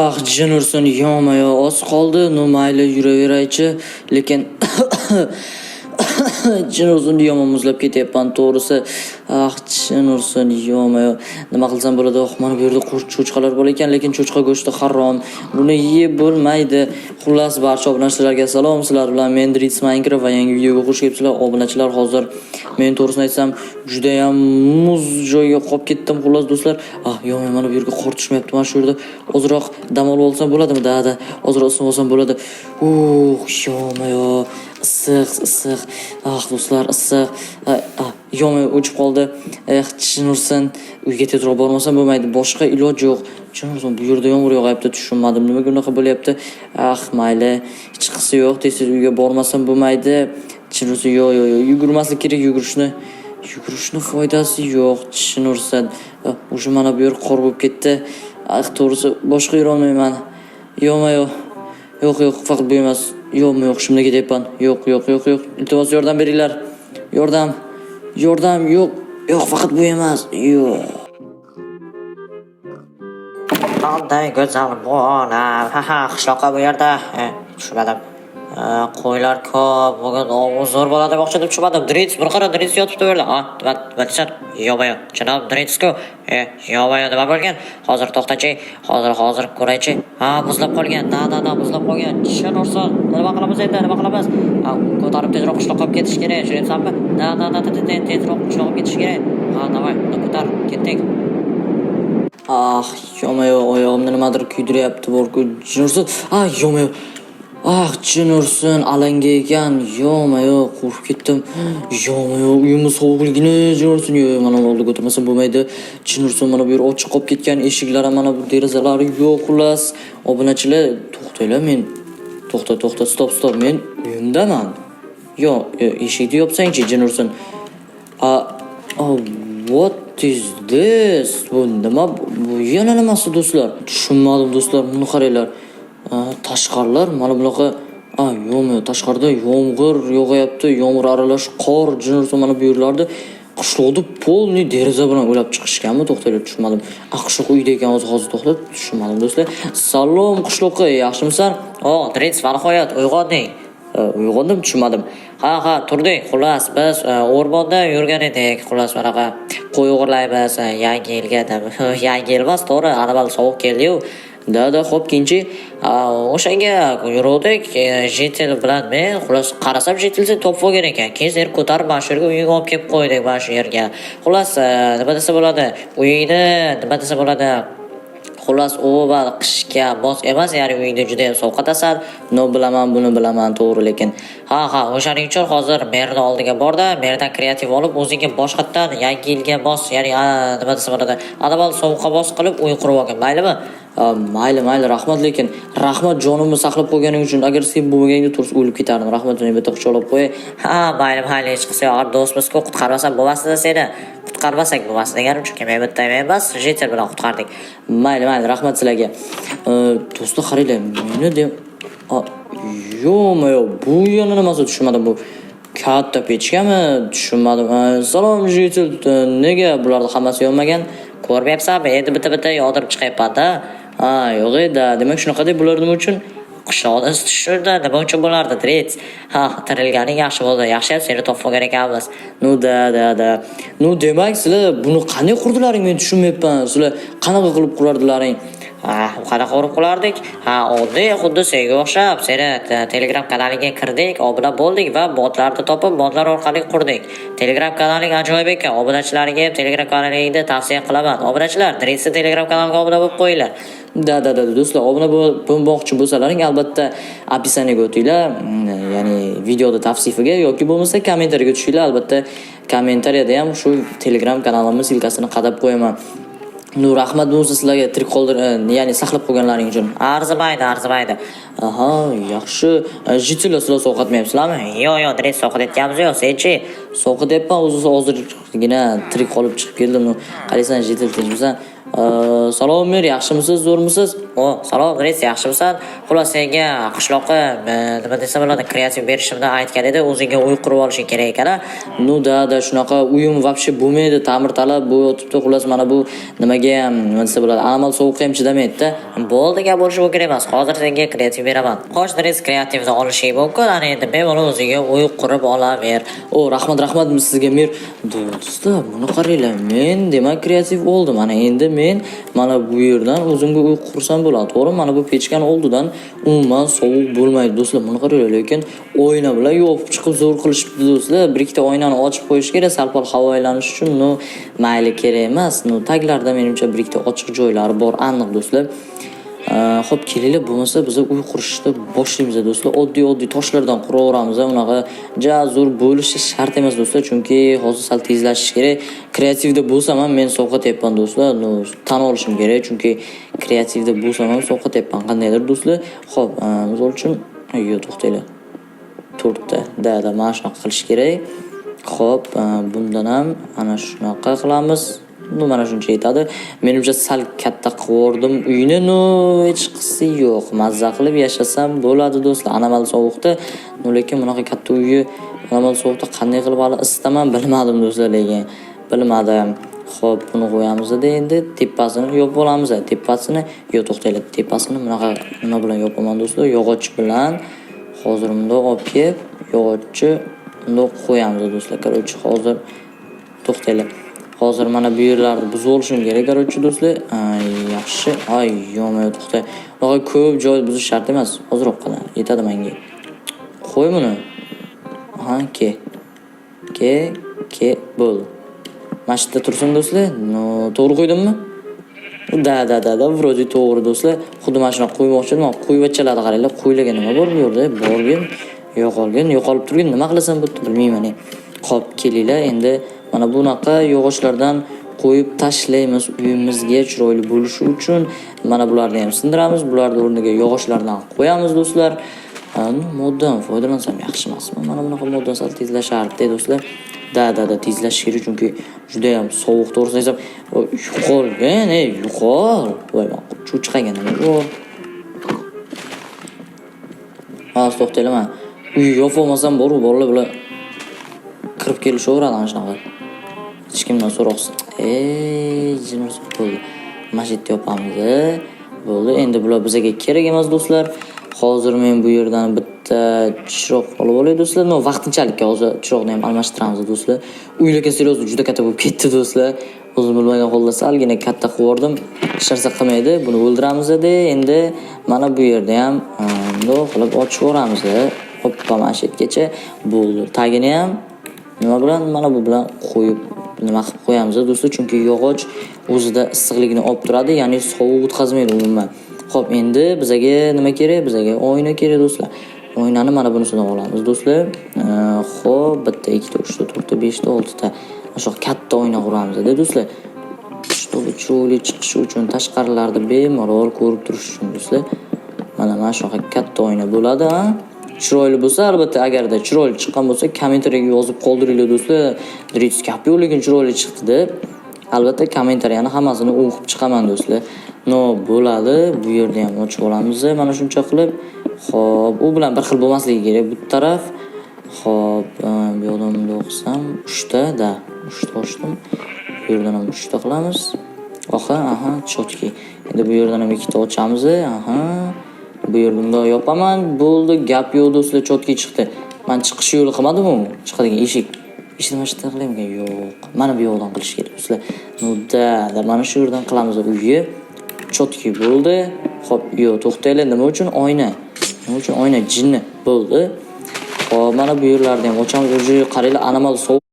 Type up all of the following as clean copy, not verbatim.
Ah, jin ursin, yo'ma-yo, oz qoldi. Ну, mayli, yuraveraychi. Lekin jin ursin, yomon muzlab ketyapman, to'g'risi. Ah, jin ursin, yo'ma-yo. Nima qilsam bo'ladi? Oh, mana bu yerda cho'chqalar bor ekan, lekin cho'chqa go'shti harom. Buni yeb bo'lmaydi. Xullas, barcha obunachilarga salom. Sizlar bilan men, Dritz Minecraft, va yangi videoga xush kelibsizlar. Obunachilar, hozir men, to'g'risini aytsam, judayam muz joyga qolib ketdim. Xullas, do'stlar, ah, yo'q, mana bu yerga qor tushmayapti. Mana shu yerda ozroq dam olib olsam bo'ladimi? Да, ozroq isinib olsam bo'ladi. Uh, yo'ma-yo, issiq, issiq. Ah, do'stlar, issiq. Ah, yo'ma, o'chib qoldi. Eh, jin ursin, uyga tezroq bormasam bo'lmaydi. Boshqa iloj yo'q. Jin ursin, bu yerda yomg'ir yog'yapti, tushunmadim. Nimaga unaqa bo'lyapti? Ah, mayli, hechqisi yo'q. Tez-tez uyga bormasam bo'lmaydi. Jin ursin, yo'q, yo'q, yo'q, yugurmaslik kerak, yugurishni. Yugurishni foydasi yo'q, jin ursin. Уже mana bu yer qor bo'lib ketdi. Ah, to'g'risi, boshqa yurolmayman. Yo'qma, yo'q. Yo'q, yo'q, faqat bu emas. Yo'qmi, yo'q, shunda ketyapman. Yo'q, yo'q, yo'q, yo'q. Iltimos, yordam beringlar. Yordam. Yordam, yo'q. Yo'q, faqat bu emas. Yo'q. Qanday go'zal olam. Ha ha, qishloqqa bu yerda. Tushunmadim. Qo'ylar ko'p. Bugun ov zo'r bo'ladi demoqchi edim, tushunmadim. Dritz, bir qara, Dritz yotibdi bu yerda. Ha, nima deysan? Yo'q, janob Dritsku. Yo'q, nima bo'lgan? Hozir, to'xtachi. Hozir, hozir ko'raychi. Ha, muzlab qolgan. Да, muzlab qolgan. Jin ursin. Nima qilamiz endi? Nima qilamiz? Ha, ko'tarib tezroq qishloqqa olib ketish kerak. Tushunyapsanmi? Да, tezroq qishloqqa olib ketish kerak. Ha, давай, uni ko'tar. Ketdik. Ah, yo'ma-yo'q, oyog'imni nimadir kuydiryapti borku. Jin ursin. Ah, yo'ma-yo'q. Ah, jin ursin, alanga ekan. Yo'ma-yo'q, qo'rqib ketdim. Yo'ma-yo'q, uyimni sovuqligini, jin ursin. Yo'q, mana uni oldiga o'tirmasam bo'lmaydi. Jin ursin, mana bu yer ochiq qolib ketgan, eshiklar ham, mana bu derazalari yo'q, xullas. Obunachilar, to'xtanglar, men, to'xta, to'xta, стоп, стоп, men uyimdaman. Yo'q, eshikni yopsangchi, jin ursin. A, what is this? Bu nima? Bu yana nimasi, do'stlar? Tushunmadim, do'stlar, buni qaranglar. Tashqarilar mana bunaqa, a, yo'qmi, tashqarida yomg'ir yog'ayapti, yomg'ir aralash qor, jin ursin, mana bu yerlarda qishloqni полный deraza bilan o'ylab chiqishganmi? To'xtanglar, tushunmadim. A, qishloq uyda ekan hozir, hozir, to'xtab, tushunmadim, do'stlar. Salom, qishloqqa, yaxshimisan? O, Dritz, va nihoyat uyg'onding. Uyg'ondim, tushunmadim. Ha, turdik. Xullas, biz o'rmonda yurgan edik. Xullas, bunaqa qo'y o'g'irlaymiz yangi yilga deb. Yangi yil emas, to'g'ri, avval sovuq keldi-yu. Да, xo'p, keyinchi? O'shanga yuruvdik, Jitel bilan men. Xullas, qarasam, Jitel seni topib olgan ekan. Keyin seni ko'tarib mana shu yerga, uyingga olib kelib qo'ydik, mana shu yerga. Xullas, nima desa bo'ladi? Uyingni, nima desa bo'ladi? Xullas, umuman qishga mos emas, ya'ni uyingda juda ham sovqotasan. Ну, bilaman, buni bilaman, to'g'ri, lekin. Ha, o'shaning uchun hozir merni oldiga borda, merdan kreativ olib, o'zingga boshqatdan yangi yilga mos, ya'ni nima desa bo'ladi? Avval sovuqqa mos qilib uy qurib olgin, maylimi? Mayli, mayli, rahmat, lekin rahmat jonimni saqlab qo'yganing uchun. Agar sen bo'lmaganingda, to'g'risi, o'lib ketardim. Rahmat, seni bitta quchoqlab qo'yay. Ha, mayli, mayli, hech qilsa yo'q, do'stmiz-ku, qutqarmasam bo'lmasdi seni. Qutqarmasak bo'lmasdi deganim, chunki men bitta emas, Jitel bilan qutqardik. Mayli, mayli, rahmat sizlarga. Do'stlar, qaranglar, meni deb, yo'qmi, yo'q, bu yana nimasi, tushunmadim, bu katta pechkami, tushunmadim. Salom, Jitel, nega bularni hammasi yonmagan? Ko'rmayapsanmi? Endi bitta-bitta yondirib chiqyapman-da. Ha, yo'q edi. Demak, shunaqa deb bular nima uchun? Qishloqni isitish uchun nima uchun bo'lardi, Dritz? Ha, tirilganing yaxshi bo'ldi. Yaxshiyam seni topib olgan ekanmiz. Ну да. Ну, demak, sizlar buni qanday qurdilaring, men tushunmayapman. Sizlar qanaqa qilib qurardilaring? Ha, qanaqa qurib qolardik? Ha, oddiy, xuddi senga o'xshab, seni Telegram kanalingga kirdik, obuna bo'ldik va botlarni topib, botlar orqali qurdik. Telegram kanaling ajoyib ekan. Obunachilarga ham Telegram kanalingni tavsiya qilaman. Obunachilar, Dritzni Telegram kanaliga obuna bo'lib qo'yinglar. Да, do'stlar, obuna bo'lmoqchi bo'lsalaring, albatta описание ga o'tinglar, ya'ni videoda tavsifiga yoki bo'lmasa kommentariyaga tushinglar, albatta kommentariyada ham shu Telegram kanalimni ссылка sini qadab qo'yaman. Ну, rahmat bo'lsa sizlarga tirik qoldir, ya'ni saqlab qo'yganlaring uchun. Arzimaydi, arzimaydi. Aha, yaxshi. Житель lar, sizlar sovqotmayapsizlarmi? Yo'q, Dritz, sovqotayotganimiz yo'q. Senchi? Sovqotyapman, o'zi hozirgina tirik qolib chiqib keldim. Ну, qaraysan, житель, tinchmisan? Salom, mer, yaxshimisiz, zo'rmisiz? O, salom, Dris, yaxshimisan? Xullas, senga qishloqqa nima desam bo'ladi, kreativ berishimni aytgan edi, o'zingga uy qurib olishing kerak ekan, a? Ну да, shunaqa uyim вообще bo'lmaydi, ta'mir talab bo'lyotibdi. Xullas, mana bu nimaga ham, nima desa bo'ladi, anomal sovuqqa ham chidamaydi-da. Bo'ldi, gap bo'lishi mumkin emas. Hozir senga kreativ beraman. Xo'sh, Dris, kreativni olishing mumkin. Ana endi bemalol o'zingga uy qurib olaver. O, rahmat, rahmat sizga, Mir. Do'stlar, buni qaranglar. Men demak kreativ oldim. Ana endi men mana bu yerdan o'zimga uy qursam bo'ladi. To'g'ri, mana bu pechkani oldidan umuman sovuq bo'lmaydi, do'stlar. Buni qaranglar, lekin oyna bilan yopib chiqib zo'r qilishibdi, do'stlar. Bir ikkita oynani ochib qo'yish kerak, sal-pal havo aylanishi uchun. Ну, mayli, kerak emas. Ну, taglarida menimcha bir ikkita ochiq joylari bor, aniq, do'stlar. Xo'p, kelinglar, bo'lmasa biz uy qurishni boshlaymiz, do'stlar. Oddiy-oddiy toshlardan quraveramiz, unaqa ja zo'r bo'lishi shart emas, do'stlar, chunki hozir sal tezlashish kerak. Kreativda bo'lsam ham men sovqotyapman, do'stlar. Ну, tan olishim kerak, chunki kreativda bo'lsam ham sovqotyapman qandaydir, do'stlar. Xo'p, misol uchun, yo'q, to'xtanglar. To'rtta. Да, mana shunaqa qilish kerak. Xo'p, bundan ham ana shunaqa qilamiz. Ну, mana shuncha yetadi. Menimcha sal katta qilib uyni, ну, hech qisi yo'q. Mazza qilib yashasam bo'ladi, do'stlar. Anomal sovuqda, ну, lekin bunaqa katta uyni anomal sovuqda qanday qilib hali isitaman bilmadim, do'stlar, lekin bilmadim. Xo'p, buni qo'yamiz-da, endi tepasini yopib olamiz. Tepasini, yo'q, to'xtanglar, tepasini bunaqa nima bilan yopaman, do'stlar? Yog'och bilan. Hozir bundoq olib kelib, yog'ochni bundoq qo'yamiz, do'stlar. Короче, hozir to'xtanglar. Hozir mana bu yerlarni buzib olishim kerak, короче, do'stlar. Yaxshi. Ay, yo'q, to'xta. Bunaqa ko'p joy buzish shart emas. Ozroqgina yetadi menga. Qo'y buni. Aha, ke. Ke, ke, bo'ldi. Mana shu yerda tursin, do'stlar. Ну, to'g'ri qo'ydimmi? Да, вроде to'g'ri, do'stlar. Xuddi mana shunaqa qo'ymoqchi edim. Qo'yvachchalarni qaranglar, qo'ylarga nima bor bu yerda? Borgin, yo'qolgin, yo'qolib turgin. Nima qilasan bu yerda bilmayman. Xo'p, kelinglar, endi mana bunaqa yog'ochlardan qo'yib tashlaymiz uyimizga chiroyli bo'lishi uchun. Mana bularni ham sindiramiz, bularni o'rniga yog'ochlardan qo'yamiz, do'stlar. Ну, moddan foydalansam yaxshi emasmi? Mana bunaqa moddan sal tezlashardi, do'stlar. Да, tezlashish kerak, chunki juda ham sovuq, to'g'risini aytsam, yo'qolgan, ey, yo'qol. Voy, cho'chqaga nima bor? Hozir to'xtanglar, man uy yopib olmasam bor, bolalar bular kirib kelishaveradi ana shunaqa. Hech kimdan so'roqsiz. Ey, jin ursin, bo'ldi. Mana shu yerda yopamiz. Bo'ldi. Endi bular bizga kerak emas, do'stlar. Hozir men bu yerdan bitta chiroq olib olay, do'stlar. Ну, vaqtinchalikka hozir chiroqni ham almashtiramiz, do'stlar. Uy lekin серьёзно juda katta bo'lib ketdi, do'stlar. O'zim bilmagan holda salgina katta qilib yubordim. Hech narsa qilmaydi. Buni o'ldiramiz-da. Endi mana bu yerda ham bundoq qilib ochib yuboramiz. Hoppa, mana shu yergacha bo'ldi. Tagini ham nima bilan, mana bu bilan qo'yib nima qilib qo'yamiz, do'stlar, chunki yog'och o'zida issiqlikni olib turadi, ya'ni sovuq o'tkazmaydi umuman. Xo'p, endi bizaga nima kerak? Bizaga oyna kerak, do'stlar. Oynani mana bunisidan olamiz, do'stlar. Xo'p, bitta, ikkita, uchta, to'rtta, beshta, oltita. Mana shu katta oyna quramiz-da, do'stlar. Чтобы chiroyli chiqishi uchun, tashqarilarni bemalol ko'rib turish uchun, do'stlar. Mana shunaqa katta oyna bo'ladi, a? Chiroyli bo'lsa, albatta, agarda chiroyli chiqqan bo'lsa, kommentariyaga yozib qoldiringlar, do'stlar. Dritz gap yo'q, lekin chiroyli chiqdi deb. Albatta, kommentariyani hammasini o'qib chiqaman, do'stlar. Ну, bo'ladi. Bu yerda ham ochib olamiz mana shuncha qilib. Xo'p, u bilan bir xil bo'lmasligi kerak bu taraf. Xo'p, bu yoqdan bundoq qilsam, 3 ta, да, 3 ta ochdim. Bu yerdan ham 3 ta qilamiz. Oha, aha, чётки. Endi bu yerdan ham ikkita ochamiz. Aha. Bu yerda bundoq yopaman. Bo'ldi, gap yo'q, do'stlar, чётки chiqdi. Man chiqish yo'li qilmadim-u, chiqadigan eshik. Eshikni mana shu yerdan qilaymikan? Yo'q. Mana bu yoqdan qilish kerak, do'stlar. Ну да, mana shu yerdan qilamiz uyni. Чётки bo'ldi. Xo'p, yo'q, to'xtanglar, nima uchun oyna? Nima uchun oyna? Jinni. Bo'ldi. Xo'p, mana bu yerlarni ham ochamiz. Уже qaranglar, anomal sovuq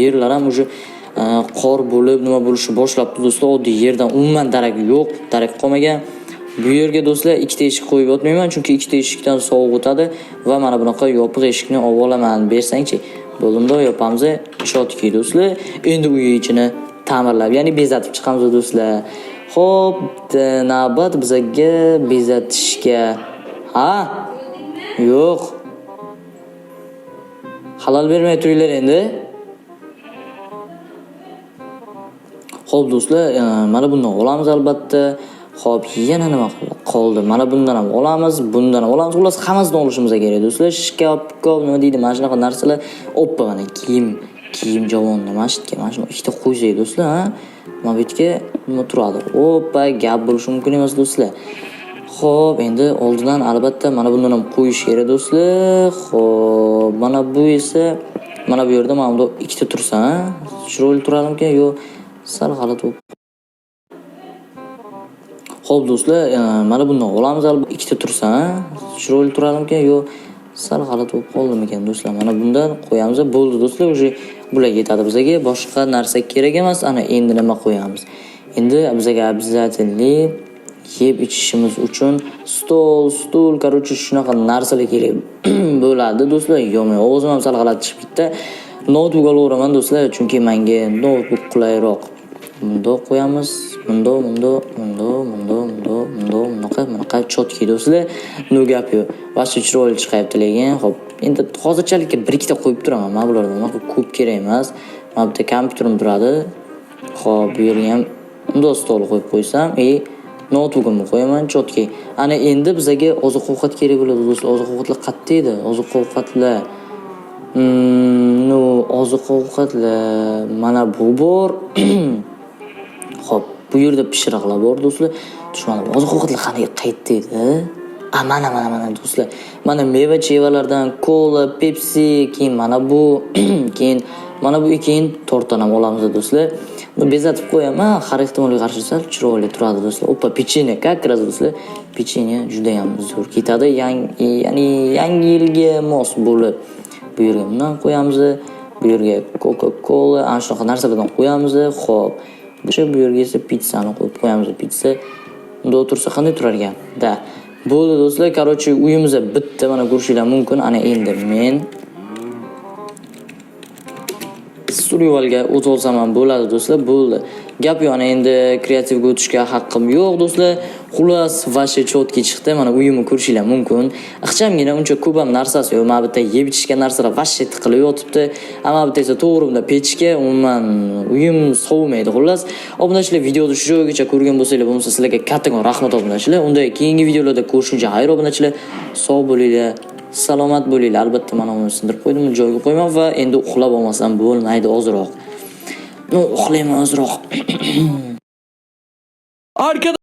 yerlar ham уже qor bo'lib, nima bo'lishni boshlabdi, do'stlar. Oddiy yerdan umuman darak yo'q, darak qolmagan. Bu yerga, do'stlar, ikkita eshik qo'yib yotmayman, chunki ikkita eshikdan sovuq o'tadi va mana bunaqa yopiq eshikni olib olaman. Bersangchi. Bo'ldi, bundoq yopamiz. Чётки, do'stlar. Endi uy ichini ta'mirlab, ya'ni bezatib chiqamiz, do'stlar. Xo'p, navbat bizaga bezatishga. Ha? Yo'q. Halol bermay turinglar endi. Xo'p, do'stlar, mana bundan olamiz albatta. Xo'p, yana nima qoldi? Mana bundan ham olamiz, bundan ham olamiz. Xullas, hammasidan olishimiz kerak do'stlar. Shkaf, ko'p nima deydi, mana shunaqa narsalar. Oppa, mana kiyim javonni mana shu yerga, mana shuni ikkita qo'ysak do'stlar, ha? Mana bu yerga nima turadi? Oppa, gap bo'lishi mumkin emas do'stlar. Xo'p, endi oldidan albatta mana bundan ham qo'yish kerak do'stlar. Xo'p, mana bu esa mana bu yerda mana bunda ikkita tursa, ha? Chiroyli turadimikan yo sal g'alati bo'lib. Xo'p do'stlar, mana bundan olamiz, albatta ikkita tursa, ha? Chiroyli turadimikan yo sal g'alati bo'lib qoldimikan do'stlar. Mana bundan qo'yamiz, bo'ldi do'stlar, уже bular yetadi bizga, boshqa narsa kerak emas. Ana endi nima qo'yamiz? Endi bizga обязательно yeb ichishimiz uchun stol, stul, короче, shunaqa narsalar kerak bo'ladi do'stlar. Yo'q, ovozim ham sal g'alati chiqib ketdi. Noutbuk olaveraman do'stlar, chunki menga noutbuk qulayroq. Bundoq qo'yamiz, bundoq, bundoq, bundoq, bundoq, bundoq, bundoq, bunaqa, bunaqa чётко do'stlar. Ну gap yo'q. Вообще chiroyli chiqyapti lekin. Xo'p, endi hozirchalikka bir ikkita qo'yib turaman. Mana bulardan unaqa ko'p kerak emas. Mana bitta kompyuterim turadi. Xo'p, bu yerga ham bundoq stol qo'yib qo'ysam, noutbukimni qo'yaman чётко. Ana endi bizaga oziq-ovqat kerak bo'ladi do'stlar. Oziq-ovqatlar qayerda edi? Oziq-ovqatlar. Ну, oziq-ovqatlar mana bu bor. Xo'p, bu yerda pishiriqlar bor do'stlar. Tushunmadim. Oziq-ovqatlar qanday qayerda edi? A, mana mana mana do'stlar. Mana meva-chevalardan kola, Pepsi, keyin mana bu, keyin mana bu, keyin tortdan ham olamiz do'stlar. Buni bezatib qo'yaman. Har ehtimolga qarshi sal chiroyli turadi do'stlar. Oppa, pechenye как раз do'stlar. Pechenye juda ham zo'r ketadi. Ya'ni yangi yilga mos bo'lib bu yerga bundan qo'yamiz. Bu yerga Coca-Cola, ana shunaqa narsalardan qo'yamiz. Xo'p, bu yerga esa pitssani qo'yib qo'yamiz. Pitssa unda o'tirsa qanday turar ekan? Да. Bo'ldi do'stlar, короче, uyimiz bitta, mana ko'rishinglar mumkin. Ana endi men survivalga o'tib olsam ham bo'ladi do'stlar, bo'ldi. Gap yo'q, ana endi kreativga o'tishga haqqim yo'q do'stlar. Xullas, вообще чётко chiqdi. Mana uyimni ko'rishinglar mumkin. Ixchamgina, uncha ko'p ham narsasi yo'q. Mana bitta yeb ichishga narsalar вообще tiqilib yotibdi. Ammo bitta esa to'g'rimda pechka, umuman uyim sovimaydi xullas. Obunachilar, videoni shu joygacha ko'rgan bo'lsanglar, bo'lmasa sizlarga kattakon rahmat obunachilar. Unda keyingi videolarda ko'rishguncha xayr obunachilar. Sog' bo'linglar, salomat bo'linglar. Albatta mana uni sindirib qo'ydim, joyiga qo'yman va endi uxlab olmasam bo'lmaydi ozroq. Ну, uxlayman ozroq. Arkadaşlar.